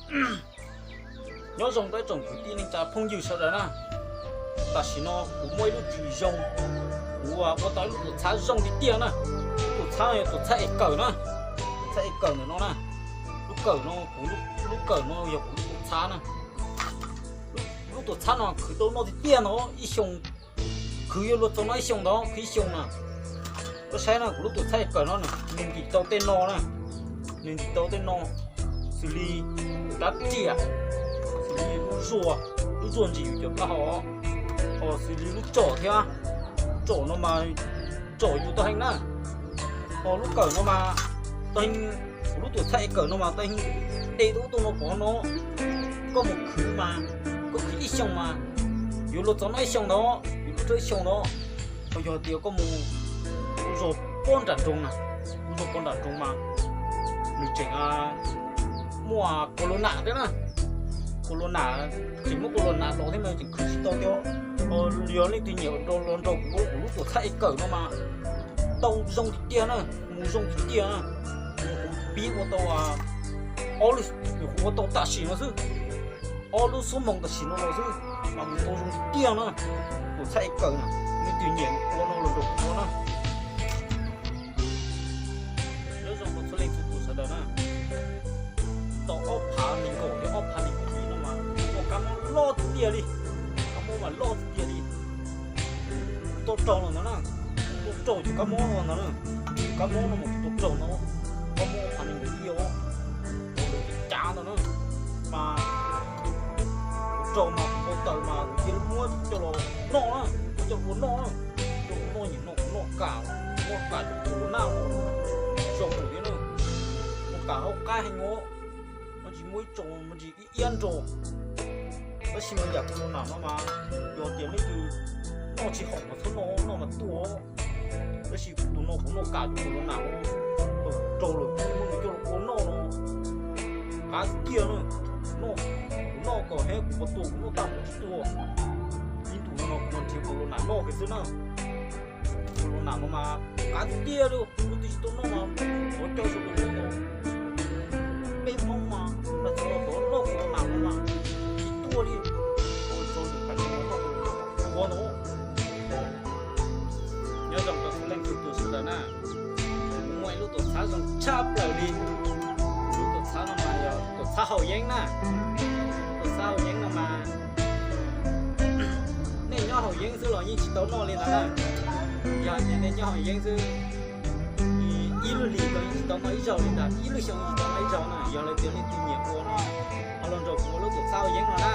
Nyob zoo rau ib tsoom kwv tij neej tsa phooj ywg sawv daws na. Tam sim no kuv muaj ib lub tswv zoo, kuv ua tau ib lub tuam txhab zoo tiag tiag na. Lub tuam txhab no yog tuam txhab es kawm na, tuam txhab es kawm ntawm no na. Lub kawm no kuv, lub kawm no yog kuv lub tuam txhab na. Lub tuam txhab no khwv tau noj tiag tiag ntag, ib xyoo khwv yuav luag txaus noj ib xyoo ntag, khwv ib xyoo na. Koj saib na, kuv lub tuam txhab es kawm no nws ntim tau tej no na, nws ntim tau tej no, xws li rab riam, xws li lub zuag, lub zuag ntsim yus cov plaub hau, ho xws li lub tsom thiab, tsom no mas tsom yus tau heev na. Ho lub kawm no mas, kuv lub tuam txhab es kawm no mas tau heev, de tau ub tau no pov no, koj mus khwv mas, koj khwv ib xyoo mas yuav luag txaus noj ib xyoo ntag, yuav luag rau ib xyoo ntag. Ho yog tias koj mus ua zog pob nram nroog na, ua zog pob nram nroog mas nws tseem muaj kaus las nas thiab na, kaus las nas, tseem muaj kaus las nas los thiab mas tseem khwv tsis tau thiab. Yog leej twg nyiam los nrog kuv ua kuv lub tuam txhab es kawm no mas tau zoo tiag tiag na, mus zoo tiag tiag na. Kuv pib ua tau, ob lub, kuv ua tau tam sim no xwb, ob lub xuab moos tam sim no los xwb mas mus tau zoo tiag na. Tuam txhab es kawm na, leej twg nyiam ua no los nrog kuv ua na. Nyob zoo rau txhua leej txhua tus sawv daws na. Tau ob phav nees nkaum thiab ob phav nees nkaum ib no mas ua kab mob loj tiag tiag li, kab mob mas loj tiag tiag li. Kuv tau raug los ntawd na, kuv tau raug cov kab mob no ntawd na. Cov kab mob no mas kuv tau raug no, kab mob ob phav nees nkaum ib os, ua lawv cav ntawd na. Mas kuv raug mas kuv npau taws mas kuv cia li muab coj los noj na, muab coj ua noj na, coj ua noj, nyiam noj, noj kam, noj kam cov kaus las nas, zoo mus thiab na, noj kam hauv qab heev os. No tsis muaj ib tsoom me ntsis ib iab nrog. Tab sis mas yam kaus las nas no mas yog tias leej twg noj tsis haum mas txhob noj, noj mas tuaj. Tab sis tus no kuv noj kam cov kaus las nas, thaum raug lawm kuv muab nws coj los ua noj no, qab tiag na. Noj, kuv noj kom hab kuv puas tuag kuv noj tag kuv tsis tuag. Ib ntus no no kuv nrhiav kaus las nas noj kiag xwb na. Kaus las nas no mas qab tiag tiag li, leej twg tsis tau noj mas thov caw sawv daws noj. Peb Hmoob mas txog thaum noj kaus las nas no mas tsis tuag li. Ua tsaug ntawm peb Hmoob noj kaus las nas ua no. Nyob zoo rau txhua leej txhua tus sawv daws na. Kuv muaj ib lub tuam txhab zoo tshaj plaws li. Lub tuam txhab no mas yog tuam txhab haus yeeb na. Tuam txhab haus yeeb no mas nej nyob haus yeeb xwb los yeej tsis tau noj li ntawd na. Yog tias nej nyob haus yeeb xwb, ib lub hlis los yeej tsis tau noj ib zaug li ntawd, ib lub xyoo yeej tsis tau noj ib zaug na. Yog lawv tias leej twg nyiam ua no, ho los nrog kuv ua lub tuam txhab haus yeeb no na.